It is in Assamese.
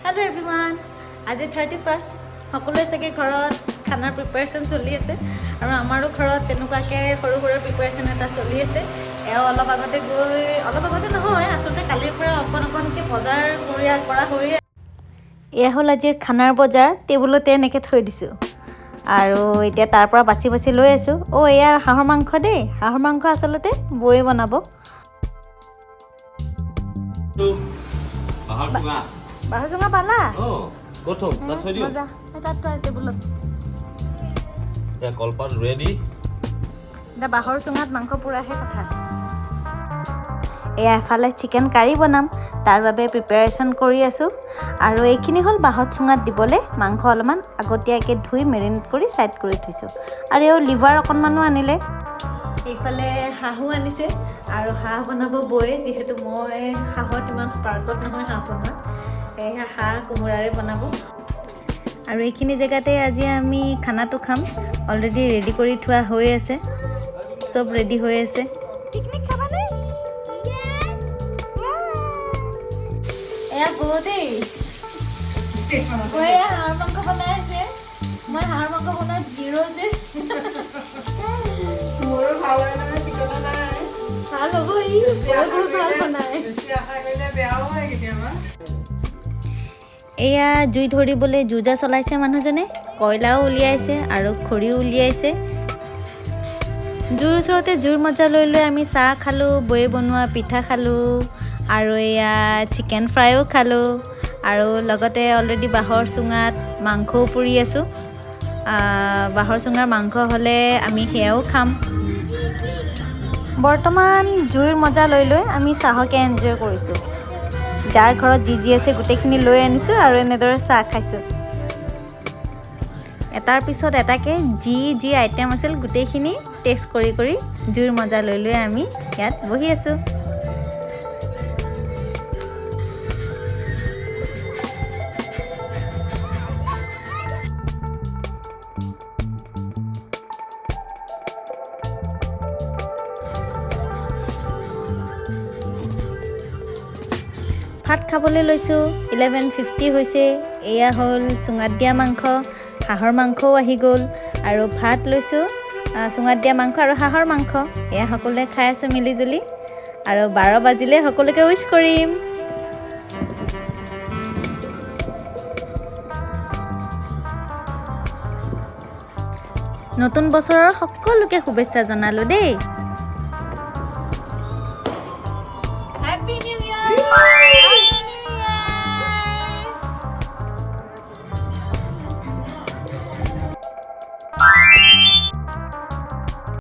হেল্ল' এভৰিৱান, আজি 31। সকলোৱে চাগে ঘৰত খানাৰ প্ৰিপেৰেশ্যন চলি আছে আৰু আমাৰো ঘৰত তেনেকুৱাকৈ সৰু সুৰা প্ৰিপেৰেশ্যন এটা চলি আছে। এওঁ অলপ আগতে গৈ, অলপ আগতে নহয়, আচলতে কালিৰ পৰা অকণ অকণকৈ বজাৰ কৰা হৈয়ে। এয়া হ'ল আজিৰ খানাৰ বজাৰ, টেবুলতে এনেকৈ থৈ দিছোঁ আৰু এতিয়া তাৰ পৰা বাছি বাছি লৈ আছোঁ। অ', এয়া হাঁহৰ মাংস দেই। হাঁহৰ মাংস আচলতে বৌয়ে বনাব। বাঁহৰ চুঙা। বাঁহৰ চুঙা পালা? অঁ, ক'ত থ'ম? তাত থৈ দিওঁ। মজা, এই তাত থোৱা টেবুলত। এয়া কলপাত ৰেডি। এতিয়া বাঁহৰ চুঙাত মাংস পোৰাহে কথা। এয়া এফালে চিকেন কাৰী বনাম, তাৰ বাবে প্ৰিপেৰেশ্যন কৰি আছোঁ। আৰু এইখিনি হ'ল বাঁহত চুঙাত দিবলৈ মাংস অলপমান আগতীয়াকৈ ধুই মেৰিনেট কৰি ছাইড কৰি থৈছোঁ। আৰু এওঁ লিভাৰ অকণমানো আনিলে। এইফালে হাঁহো আনিছে আৰু হাঁহ বনাব বৌয়ে, যিহেতু মই হাঁহত ইমান পাৰ্গত নহয় হাঁহ বনোৱাত। সেয়েহে হাঁহ কোমোৰাৰে বনাব। আৰু এইখিনি জেগাতে আজি আমি খানাটো খাম। অলৰেডি ৰেডি কৰি থোৱা হৈ আছে, চব ৰেডি হৈ আছে। পিকনিক খাবানে? এয়া বৌ দেই, বৌয়ে হাঁহৰ মাংস বনাই আছে। মই হাঁহৰ মাংস বনোৱাত জিৰ' যে। মোৰো ভাল হয় নহয়, ঠিকনা নাই। ভাল হ'ব, ই বৌয়ে বহুত ভাল বনায়। বেছি আশা কৰিলে বেয়াও হয় কেতিয়াবা। এয়া জুই ধৰিবলৈ যো-জা চলাইছে মানুহজনে। কয়লাও উলিয়াইছে আৰু খৰিও উলিয়াইছে। জুইৰ ওচৰতে জুইৰ মজা লৈ লৈ আমি চাহ খালোঁ, বৌয়ে বনোৱা পিঠা খালোঁ আৰু এয়া চিকেন ফ্ৰাইও খালোঁ। আৰু লগতে অলৰেডি বাঁহৰ চুঙাত মাংসও পুৰি আছোঁ। বাঁহৰ চুঙাৰ মাংস হ'লে আমি সেয়াও খাম। বৰ্তমান জুইৰ মজা লৈ লৈ আমি চাহকে এনজয় কৰিছোঁ। যাৰ ঘৰত যি যি আছে গোটেইখিনি লৈ আনিছোঁ আৰু এনেদৰে চাহ খাইছোঁ। এটাৰ পিছত এটাকে যি যি আইটেম আছিল গোটেইখিনি টেষ্ট কৰি কৰি জুইৰ মজা লৈ লৈ আমি ইয়াত বহি আছোঁ। ভাত খাবলৈ লৈছোঁ। 11:50 হৈছে। এয়া হ'ল চুঙাত দিয়া মাংস, হাঁহৰ মাংসও আহি গ'ল। আৰু ভাত লৈছোঁ, চুঙাত দিয়া মাংস আৰু হাঁহৰ মাংস। এয়া সকলোৱে খাই আছোঁ মিলিজুলি। আৰু 12 বাজিলে সকলোকে উইচ কৰিম। নতুন বছৰৰ সকলোকে শুভেচ্ছা জনালোঁ দেই।